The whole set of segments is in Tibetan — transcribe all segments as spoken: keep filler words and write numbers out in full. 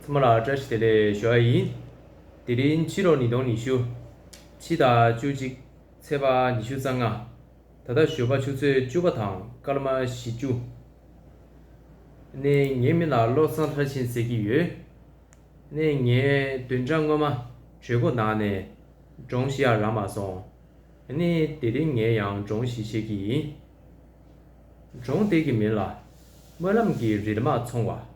ཚང་མ་ལ་བཀྲ་ཤིས་བདེ་ལེགས་ཞུ་བ་ཡིན། དེ་རིང་ཕྱི་ལོ་ཉིས་སྟོང་ཉི་ཤུ། ཕྱི་ཟླ་བཅུ་གཅིག་ཚེས་པ་ཉི་ཤུ་རྩ་ལྔ། ད་ལྟ་ཞོགས་པ་ཆུ་ཚོད་བཅུ་པ་དང་སྐར་མ་བཞི་བཅུ། ནས་ངའི་མིང་ལ་བློ་བཟང་མཐར་ཕྱིན་ཟེར་གྱི་ཡོད། ནས་ངས་བདུན་ཕྲག་སྔོན་མ་གྲོད་ཁོག་ན་ནས་སྒྲུང་བཤད་ཡ་རག་མ་སོང་། ནས་དེ་རིང་ངས་ཡང་སྒྲུང་ཞིག་བཤད་ཀྱི་ཡིན། སྒྲུང་དེ་གི་མིང་ལ་སྨོན་ལམ་གྱི་རིལ་མ་འཚོང་བ།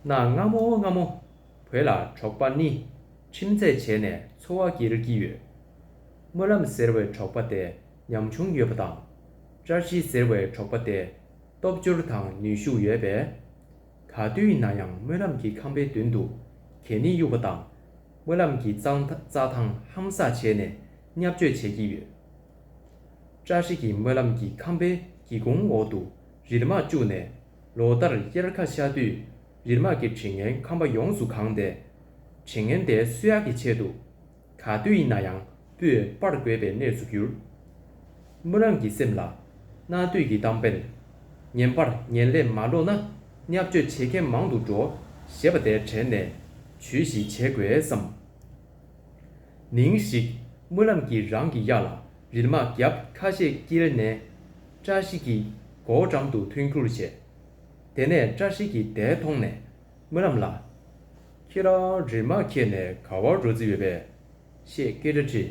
གནའ་སྔ་མོ་སྔ་མོ། བོད་ལ་འབྲོག་པ་གཉིས་ཁྱིམ་མཚེས་བྱས་ནས་འཚོ་བ་སྐྱེལ་གྱི་ཡོད། སྨོན་ལམ་ཟེར་བའི་འབྲོག་པ་དེ་ཉམ་ཆུང་ཡོད་པ་དང་། བཀྲ་ཤིས་ཟེར་བའི་འབྲོག་པ་དེ་སྟོབས་འབྱོར་དང་ནུས་ཤུགས་ཡོད་པས། ག་དུས་ཡིན་ན་ཡང་སྨོན་ལམ་གྱི་ཁང་པའི་མདུན་དུ་གད་སྙིགས་གཡུག་པ་དང་། སྨོན་ལམ་གྱི་རྩྭ་རྩྭ་ཐང་ཧམ་ཟ་བྱས་ནས་བརྙས་བཅོས་བྱེད་ཀྱི་ཡོད། བཀྲ་ཤིས་ཀྱིས་སྨོན་ལམ་གྱི་ཁང་པའི་སྒེའུ་ཁུང་འོག་ཏུ་རིལ་མ་བཅུག་ནས། ལོ་ལྟར་དབྱར་ཁ་ཤར་དུས་རིལ་མ་གི་དྲི་ངན་ཁང་པ་ཡོངས་སུ་གང་སྟེ། དྲི་ངན་དེ་གསོད་ཡག་གི་ཆེད་དུ། ག་དུས་ཡིན་ན་ཡང་སྤོས་སྤར་དགོས་པའི་གནས་སུ་གྱུར། སྨོན་ལམ་གྱི་སེམས་ལ། གནའ་དུས་ཀྱི་གཏམ་དཔེར། ངན་པར་ངན་ལན་མ་སློག་ན་བརྙས་བཅོས་བྱེད་མཁན་མང་དུ་འགྲོ་ཞེས་པ་དེ་དྲན་ནས་ཇུས་ཤིག་བྱེད་དགོས་བསམ། ཉིན་ཞིག་སྨོན་ལམ་གྱིས་རང་གི་གཡག་ལ་རིལ་མ་རྒྱབ་ཁ་ཤས་བསྐྱིལ་ནས་བཀྲ་ཤིས་ཀྱི་སྒོ་འགྲམ་དུ་ཐོན་ཁུལ་བྱས། དེ་ནས་བཀྲ་ཤིས་ཀྱིས་དེ་མཐོང་ནས་སྨོན་ལམ་ལ། ཁྱེད་རང་རིལ་མ་ཁྱེར་ནས་ག་པར་འགྲོ་རྩིས་ཡོད་པས། ཞེས་སྐད་ཆ་དྲིས།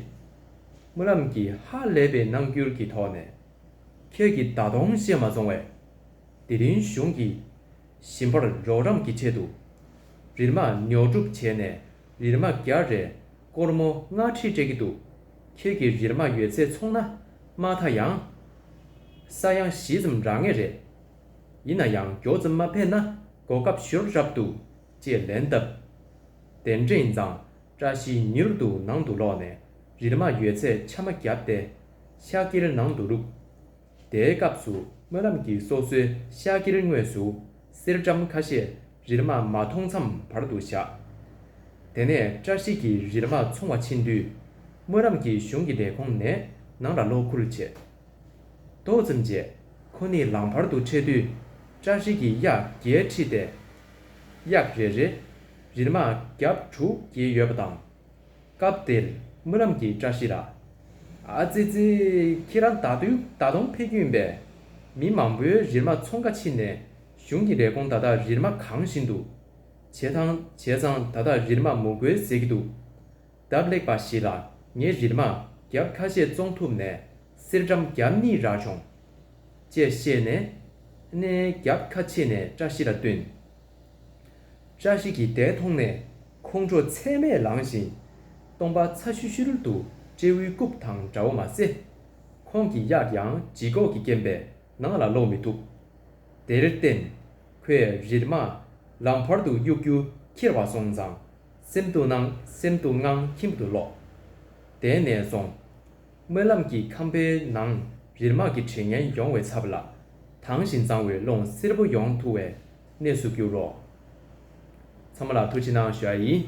སྨོན་ལམ་གྱིས་ཧ་ལས་པའི་རྣམ་འགྱུར་གྱི་ཐོག་ནས། ཁྱེད་ཀྱིས་ད་དུང་ཤེས་མ་སོང་བས། དེ་རིང་གཞུང་གིས་ཞིང་པར་རོགས་རམ་གྱི་ཆེད་དུ། རིལ་མ་ཉོ་སྒྲུབ་བྱས་ནས་རིལ་མ་བརྒྱ་རེ་སྒོར་མོ་ལྔ་ཁྲི་སྤྲད་ཀྱི་འདུག་ཁྱེད་ཀྱིས་རིལ་མ་ཡོད་ཚད་འཚོང་ན་མ་མཐའ་ཡང་ས་ཡང་བཞི་ཙམ་རག་ངེས་རེད། ཡིན་ན་ཡང་མགྱོགས་ཙམ་མ་ཕེབས་ན་གོ་སྐབས་ཤོར་རབས་འདུག་ཅེས་ལན་བཏབ། དེ་འདྲ་ཡིན་ཙང་བཀྲ་ཤིས་མྱུར་དུ་ནང་དུ་ལོག་ནས་རིལ་མ་ཡོད་ཚད་ཆ་མ་བརྒྱབ་སྟེ་ཤ་དཀྱིལ་ནང་དུ་བླུགས། དེའི་སྐབས་སུ་སྨོན་ལམ་གྱིས་སོ་སོའི་ཤ་དཀྱིལ་ངོས་སུ་གསེར་སྦྲམ་ཁ་ཤས་རིལ་མ་མ་མཐོང་མཚམས་བར་དུ་བཞག་དེ་ནས་བཀྲ་ཤིས་ཀྱིས་རིལ་མ་འཚོང་བ་ཕྱིན་དུས། སྨོན་ལམ་གྱིས་གཞུང་གི་ལས་ཁུངས་ནས་ནང་ལ་ལོག་ཁུལ་བྱས། ཏོག་ཙམ་རྗེས་ཁོ་གཉིས་ལམ་བར་དུ་འཕྲད་དུས། བཀྲ་ཤིས་ཀྱིས་གཡག་བརྒྱད་ཁྲིད་དེ། གཡག་རེ་རེ་རིལ་མ་རྒྱབ་དྲུག་བརྒྱབ་ཡོད་པ་དང་། སྐབས་དེར་སྨོན་ལམ་གྱིས་བཀྲ་ཤིས་ལ། ཨ་ཙི་ཙི། ཁྱེད་རང་ད་དུང་ད་དུང་ཕེབས་རྒྱུ་ཡིན་པས། མི་མང་པོས་རིལ་མ་འཚོང་ག་ཕྱིན་ནས་གཞུང་གི་ལས་ཁུངས་ད་ལྟ་རིལ་མ་གང་བཞིན་འདུག་བྱས་ཙང་བྱས་ཙང་ད་ལྟ་རིལ་མ་མི་དགོས་ཟེར་གྱི་འདུག་སྟབས་ལེགས་པ་ཞིག་ལ་ངས་རིལ་མ་རྒྱབ་ཁ་ཤས་བཙོང་ཐུབ་ནས་གསེར་སྦྲམ་རྒྱབ་གཉིས་རག་བྱུང་། ཅེས་བཤད་ནས། ནས་རྒྱབ་ཁ་ཕྱེ་ནས་བཀྲ་ཤིས་ལ་བསྟན། བཀྲ་ཤིས་ཀྱིས་དེ་མཐོང་ནས་ཁོང་ཁྲོ་ཚད་མེད་ལངས་ཤིང་། གདོང་པ་ཚ་ཤུར་ཤུར་དུ་སྤྲེའུའི་རྐུབ་དང་འདྲ་བོ་མ་ཟད། ཁོང་གི་གཡག་ཡང་ལྗིད་ཁོག་གིས་རྐྱེན་པས་ནང་ལ་ལོག་མི་ཐུབ། དེར་བརྟེན། ཁོས་རིལ་མ་ལམ་བར་དུ་གཡུག་རྒྱུ་ཁྱེར་བ་སོང་ཙང་། སེམས་སྡུག་ངང་སེམས་སྡུག་ངང་ཁྱིམ་དུ་ལོག་དེ་ནས་བཟུང་། སྨོན་ལམ་གྱི་ཁང་པའི་ནང་རིལ་མ་གི་དྲི་ངན་ཡོང་བའི་ཚབ་ལ། དྭངས་ཤིང་གཙང་བའི་རླུང་བསིལ་པོ་ཡོང་ཐུབ་པའི་གནས་སུ་གྱུར་རོ། ཚང་མ་ལ་ཐུགས་རྗེ་གནང་ཞུ་བ་ཡིན།